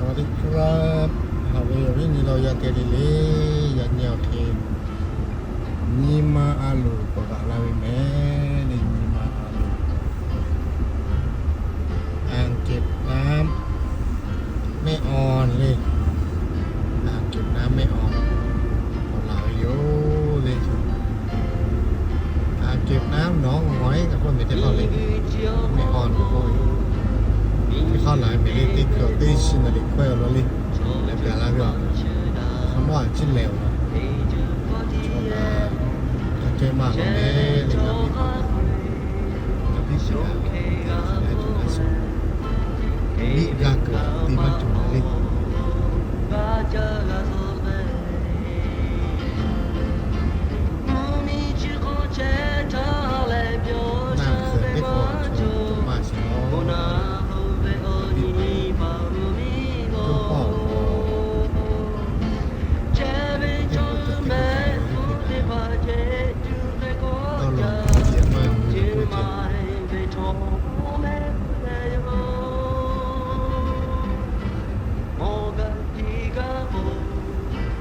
สวัสดีครับ Haꞈ ve awˬ viˉ nyi lo yaˇ te le le, yaꞈ nyi awˬ hk'e nyi ma a loˍ k'awꞈ daꞈ la ve mehˍ le. Nyi ma a loˍ, อ่างเก็บน้ำแม่อ่อน le, อ่างเก็บน้ำแม่อ่อน k'awꞈ laˬ ve yoˬ le. อ่างเก็บน้ำหนองหอย k'oˆ ve teˇ hk'awꞈ le, แม่อ่อน k'oˆ ve teˇ hk'awꞈ laˬ ve mehˍ le. Teˇ hkui teˇ chi naˍ riˍ hkawehˇ awˬ lawn le, lehˬ gaˬ la ve a, hk'awꞈ nawˉ a ciˉ lehˬ awˬ lawn, a ceh maˇ lawˬ mehˍ le. Ngaˬ biˇ, ngaˬ biˇ kuiˬ a, a tuˬ a suhˍ, biˇ g'a kuiˬ a te maˇ cawˬ le. Naˬ hk'e teˇ hk'awꞈ a ceh maˇ shiˍ lawˬ, biˇ kuiˬ a, to pawˆ awˬ, teˇ hk'awꞈ teˇ hk'awꞈ a ve teˇ hk'e kaꞈ, tawˇ lawˬ kaꞈ a ceh maˇ ve k'oˆ ceh, teˇ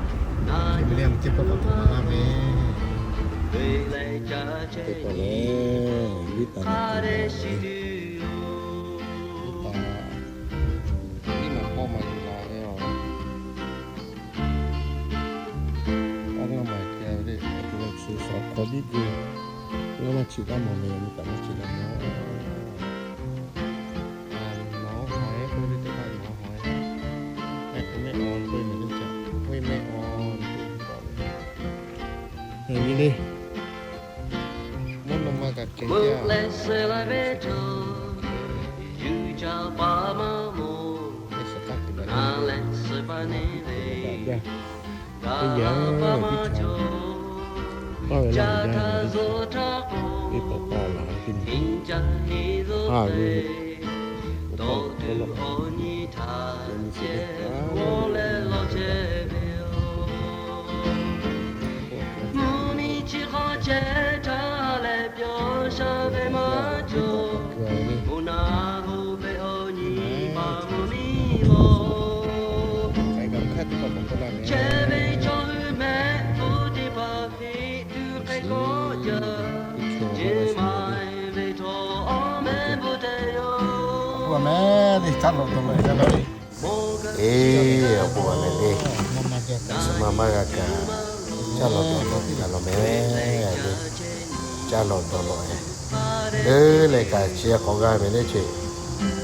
ve le a teˇ pawˆ k'awꞈ to maˇ mehˍ. Teˇ pawˆ le, viˉ taˍ naˍ, viˉ taˍ, viˉ ma pawˆ ma yuˬ la ve a. Taˇ g'aˇ maˬ k'ai ve le, a tuˬ le chi suhˍ hk'aw biˇ gu, g'aˇ maˇ chi g'aˇ mawˬ mehˍ, nyi kaꞈ maˇ chi g'aˇ mawˬ. Nawˬ hawˬ e k'oˆ ve teˇ hpaˍ nawˬ hawˬ e, a k'o mehˆ awˬ k'oˆ ve mehˍ le, ca k'oˆ ve mehˆ awˬ nyi le. Mvuhˇ naw ma kaꞈ ceh jaˇ. Teˇ yanˇ teˇ htaˇ paˇ ve laˇ jaˇ ve, teˇ pawˆ paˇ laˬ ve teˇ nyi, haˇ ve, k'o paˇ k'oˆ lawˬ, nyi chi teˇ hpaˍ Awˬ bon a mehˍ le, caˇ lawꞈ dawˬ lawꞈ e, awˬ bon a mehˍ le, suhˍ ma maˇ g'a kaꞈ, caˇ lawꞈ dawˬ lawꞈ e, g'a lawˬ mehˍ le, caˇ lawꞈ dawˬ lawꞈ e. Leuˉ leh kaꞈ chi k'awꞈ g'a mehˍ le ce,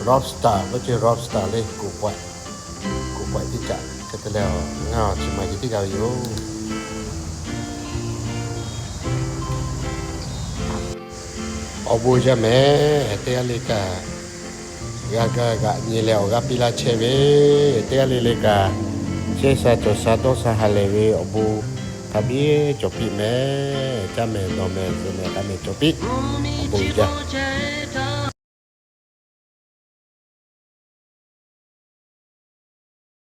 lobster, k'oˆ ce lobster le, kuˬ pawehꞈ, kuˬ pawehꞈ teˇ caꞈ hk'e te leh, ngaˬ chi ma ce teˇ g'a ve yoˬ. Awˬ bon yaˇ mehˍ, teˇ g'aˇ le kaꞈ g'a gaˇ g'aꞈ nyi leh awˬ g'aˇ piˇ laˇ chehˇ ve, teˇ g'aˇ le le kaꞈ chehˇ sha cawˬ sha dawˇ sha ha lehˬ ve awˬ bon hk'a biˇ cawˬ piˇ mehˍ. Caˇ mehˍ dawˬ mehˍ zuhꞈ mehˍ k'a mehˍ cawˬ piˇ, awˬ bon jaˇ.